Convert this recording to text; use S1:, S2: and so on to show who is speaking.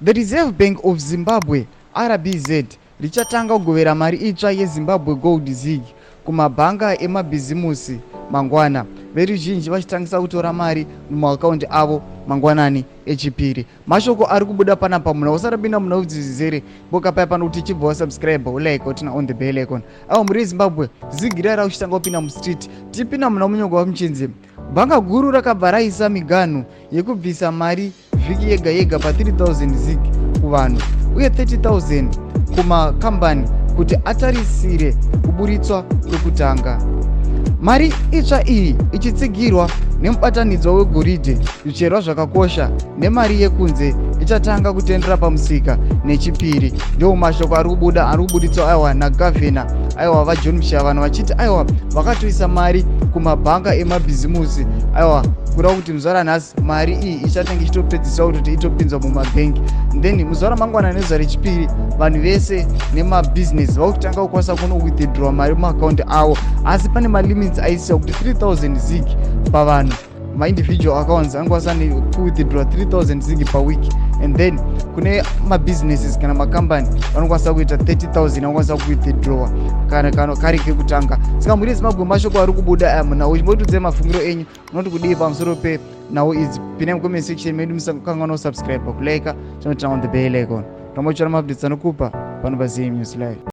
S1: The Reserve Bank of Zimbabwe, RBZ, richatanga kugovera mari itsva yeZimbabwe Gold ZiG kumabhanga emabhizimusi mangwana, veruzhinji vachitangisa kutora mari mumaakaundi avo mangwanani eChipiri. Mashoko ari kubuda panapa munhu usarapinda munhu udzizere boka paya pano kuti chibva wasubscribe, ulike, utina on the bell icon. Awo mhuri yeZimbabwe, ZiG rara uchitanga kupinda mustreet, tipinda muna munyongo wamuchinzi bhanga guru rakabva raisa miganhu yekubvisa mari vhiki yega yega pa3000 ZiG kuvanhu uye 30,000 kumakambani kuti atarisire kuburitswa kwekutanga mari itsva iyi, ichitsigirwa nemubatanidzwa wegoridhe, zvicherwa zvakakosha nemari yekunze, ichatanga kutendera pamusika neChipiri. Ndiwo mashoko ari kubuda, ari kubuditswa, aiwa, nagavhena, aiwa, vaJohn Mushavanhu, vachiti, aiwa, vakatoisa mari kumabhanga emabhizimusi, aiwa, kureva kuti muzuva ranhasi mari iyi ichatanga ichitopedziswa kutoti itopinzwa mumabhengi. Then muzuva ramangwana nezuva rechipiri, vanhu vese nemabhizinesi vakutanga kukwanisa kuno withdraw mari mumaakaunti avo, asi pane malimits aisiwa kuti 3000 ZiG pavanhu, maindividual accounts anokwanisa kuwithdraw 3000 ZiG paweek, and then kune mabusinesses kana makambani vanokwanisa kuita 30,000 vanokwanisa kuwithdrawa kana kari kekutanga. Saka mhuri yeZimbabwe, mashoko ari kubuda aya munhau. Chimbotiudzai mafungiro enyu, munoti kudii pamusoro penhau idzi? Pinai mucomment section medu. Musakanganwa kusubscribe, kulike, chinoturn on the bell icon. Tombochora maupdates anokupa pano paZM News Live.